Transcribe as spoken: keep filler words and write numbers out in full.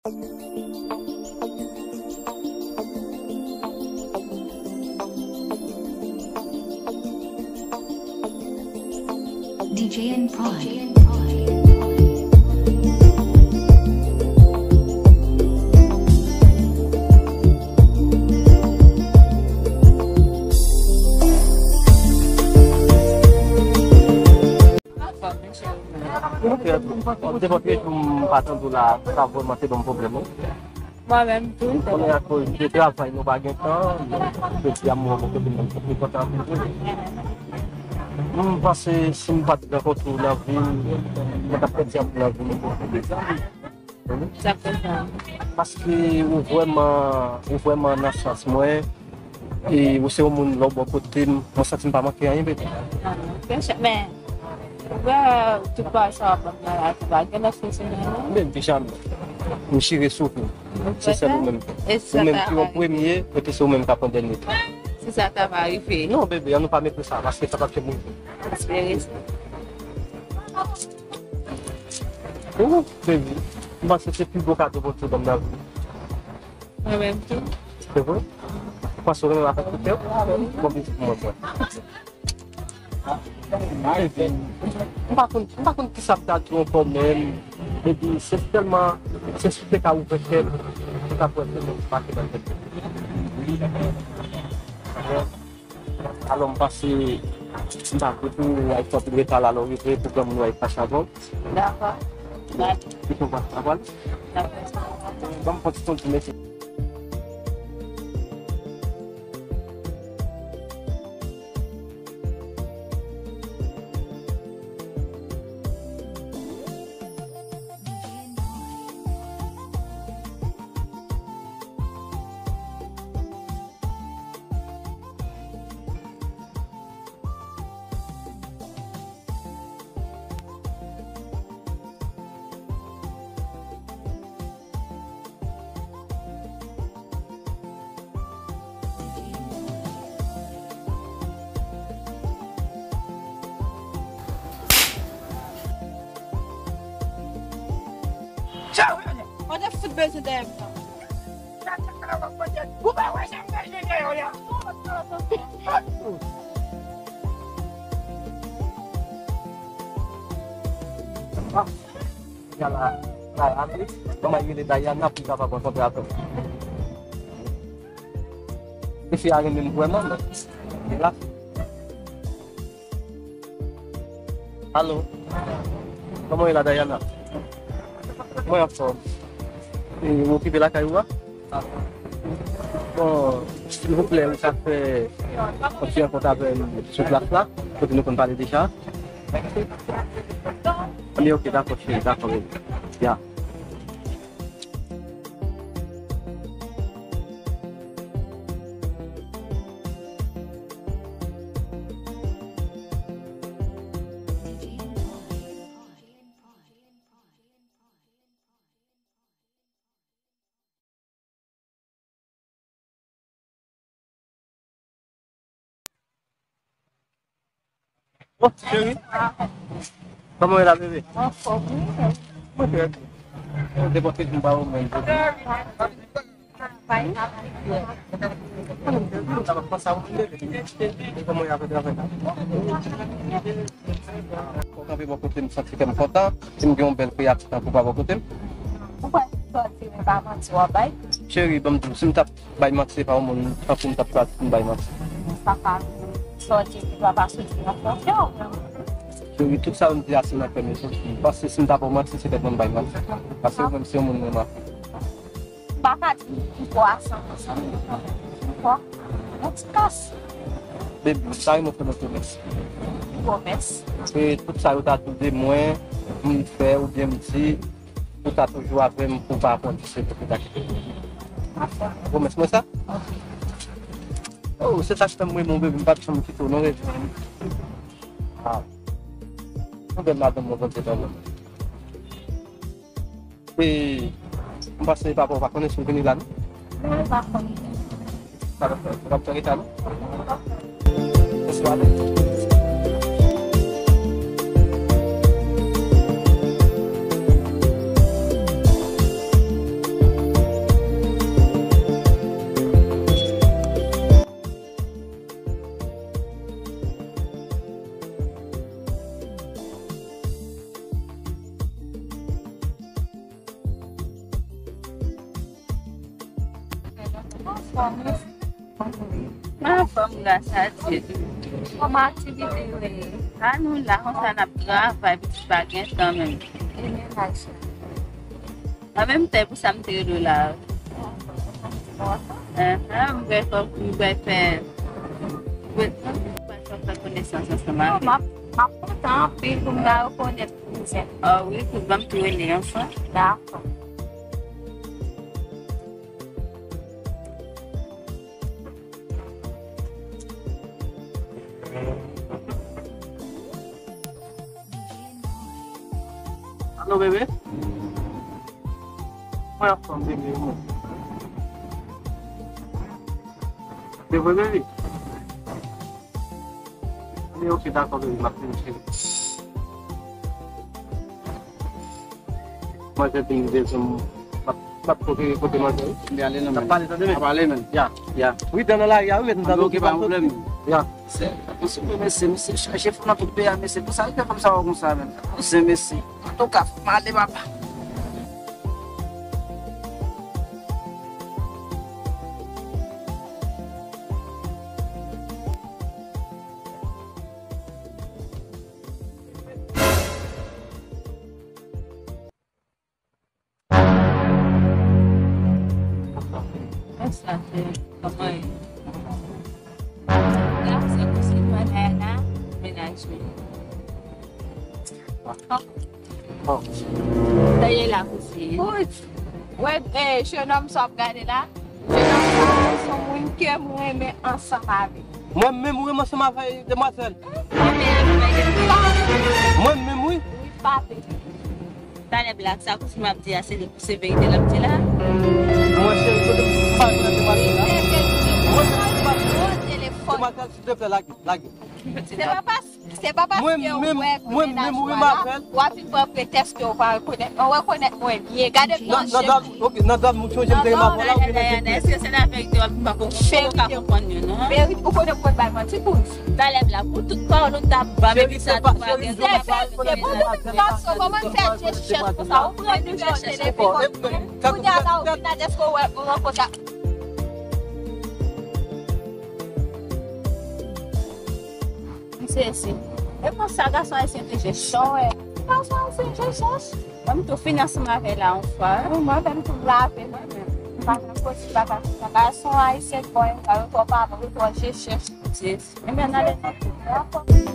D J and Prod. Ok, depi yon jou m pa tande w la, sa vrèman te ban m pwoblèm, wi. Mwen menm tou. Konnen akoz de travay nou pa gen tan, jodi a m wè mwen kote m pi kontan anpil tou. M panse si m pa t rankontre w nan vi m, mwen t ap pèdi anpil nan vi m. Sa konsa. Paske ou vrèman, ou vrèman nan sans mwen, e ou se yon moun lè w bò kote m, mwen santi m pa manke anyen, baby. Ah, men, Wè, tout bagay sa w ap ban m nan lavi a, gen lòt fonksyonè, non? Men, Bijan, m chire souf ou. Sensè, ou menm. Ou menm ki yon premye, epi se ou menm k ap pran dènye tan. Si sa ta va rive. Non, bebe, ann nou pa mete sa, paske sa p ap janm rive. Espere sa. Ou, bebe, m panse se pi gwo kado Bondye ban m nan vi. Mwen menm tou. Se vre? Ou panse w renmen avèk tout kè w? Bon, bebe, pou mwen, mwen. Epi, m pa konn, m pa konn kisa m ta di w ankò menm. Epi, se tèlman, se si w te ka ouvè kè m, ou t ap wè se mwen ki make nan tèt ou. Alò, m panse, m ta vle pou w al fè anpil reta la, lè w rive, pou granmoun ou a fache avè w. Dakò. Kite w pase la, pale. Dakò. Ban m fè yon ti konn di mèsi. Mwen te fout bezwen dèyè m nan. Ou pa wè jan m bezwen dèyè w la. Ah, Dayana, la, la, la, wi. Manman rele Dayana pou l kapab rankontre avè m. Tifi a renmen m vrèman, men li la. Alo. Kòman w ye la, Dayana? Mwen anfòm. E, ou okipe lakay ou a? Bon, silvouplè, ou ka fè yon ti rankont avè m sou plas la, kote nou konn pale deja. Anben, ok, dakò, cheri, dakò, baby. Ya. Oh, cheri. Kòman w ye la, bebe? Anfòm, wi. Mwen trè byen. Mwen te pote pou m ba ou menm. Sa va konsa, ou vin, bebe? Kòman w ye avèk travay la? Kontan vin bò kote m, santi kè m kontan. Si m gen yon bèl kreyati tankou pa bò kote m. Ou kwè sa w di m pa manti w ap bay? Cheri, ban m di w, si m t ap bay manti, se pa yon moun tankou m t ap chwazi pou m bay manti. Sa pa vle, sa w di m pa soti nan fon kè w. Cheri, tout sa yo m di a se nan kè m yo soti. Paske si m ta ba w manti, se tèt mwen m bay manti. Paske ou menm se yon moun mwen renmen anpil. M pa ka di m kwè a san pou san, men m kwè yon ti kas. Baby, m ta renmen fè yon pwomès. Pwomès? Se tout sa yo ta di de mwen, m fè oubyen m di, ou ta toujou avè m, ou pa pran disèt, ou ta kite m. Pwomès mwen sa? Oh, se sa k fè m renmen w, baby, m p ap janm kite w non, baby. Ah. Yon bèl madanm mwen, Bondye ban mwen. E, m panse papa w pa konnen si w vini la, non? Non, li pa konnen. Sa w ap fè? Ou p ap fè reta, non? Bonswa, non? Anfòm, wi. Mwen anfòm, gras a Dye. Kòman aktivite yo ye? A, nou la, konsa n ap travay, pitit pa gen tan menm. E mennaj la? Mwen menm, se pou sa m te rele w la. Enhen, m pral fè, m pral fè, m pral fè w fè konesans ansanm avè l. M ap, m ap kontan anpil pou m ta rekonèt kouzen. Ah wi, pou ban m tou rele ansanm. Dakò. Alo, bebe? Mwen anfòm, bebe, mwen. Se vre, bebe? Men ok, dakò, bebe, m ap vini, cheri. Manzè vin bezwen m. M ap, m ap kote, kote manzè, wi. N ap pale, tande, men. N ap pale, men. Ya, ya. Wi, dan nan lari a, wi, men nou ta oke, pa pwoblèm. Ya. Se, se pou mesye, mesye chaje fò nan tout peyi a, mesye. Pou sa, li fè fanm sa wè konsa, men. Pou se mesye. Antouka, fò m ale, papa. Kòman ye? Gason kouzen mwen la, mennaj mwen. Sa ye la, kouzen? Wè, eh, jenòm sa w ap gade la? Jenòm sa a se yon moun ke m renmen ansanm avè l. Mwen menm ou renmen ansanm avè demwazèl? Mwen menm, wi. Wi, papi. Talè Black, sa kouzen m ap di a, se, se verite l ap di la? Mwen, cheri, kote m pa konnen demwazèl la? Mwen menm, ou pa konnen demwazèl, silteplè, lage, lage. Se pa pas-, se pa paske w wè mennaj mwen la, w ap vin pran pretèks ke w pa rekonèt mwen. Ou rekonèt mwen byen. Gade m nan je m. Ok, nan dòmi, ou sonje m te renmen avè w la, ou vin nan je m. Èske se laverite w ap di m pa konprann, ou pa konprann yo, non? Verite, ou konnen m konn bay manti pou ou. Talè Black, pou tout pawòl ou t ap ba m, epi sa tou pa gen. Se, se, se pou tout gason, kòman fè je chèch konsa? Ou pran nimewo telefòn mwen. Kounye a la, ou vin la, dèske w wè mwen konsa. Misye isi. E konsa gason ayisyen te je chèch. Gason ayisyen je chèch. Mwen m tou fini ansanm avè l la yon fwa. Wi, mwen menm tou lave mwen menm. M pa nan kote, m pa ka fè sa. Gason ayisyen bò, yo twò pa bon, yo twò je chèch. Misye isi. Ebyen, n ale nan kou.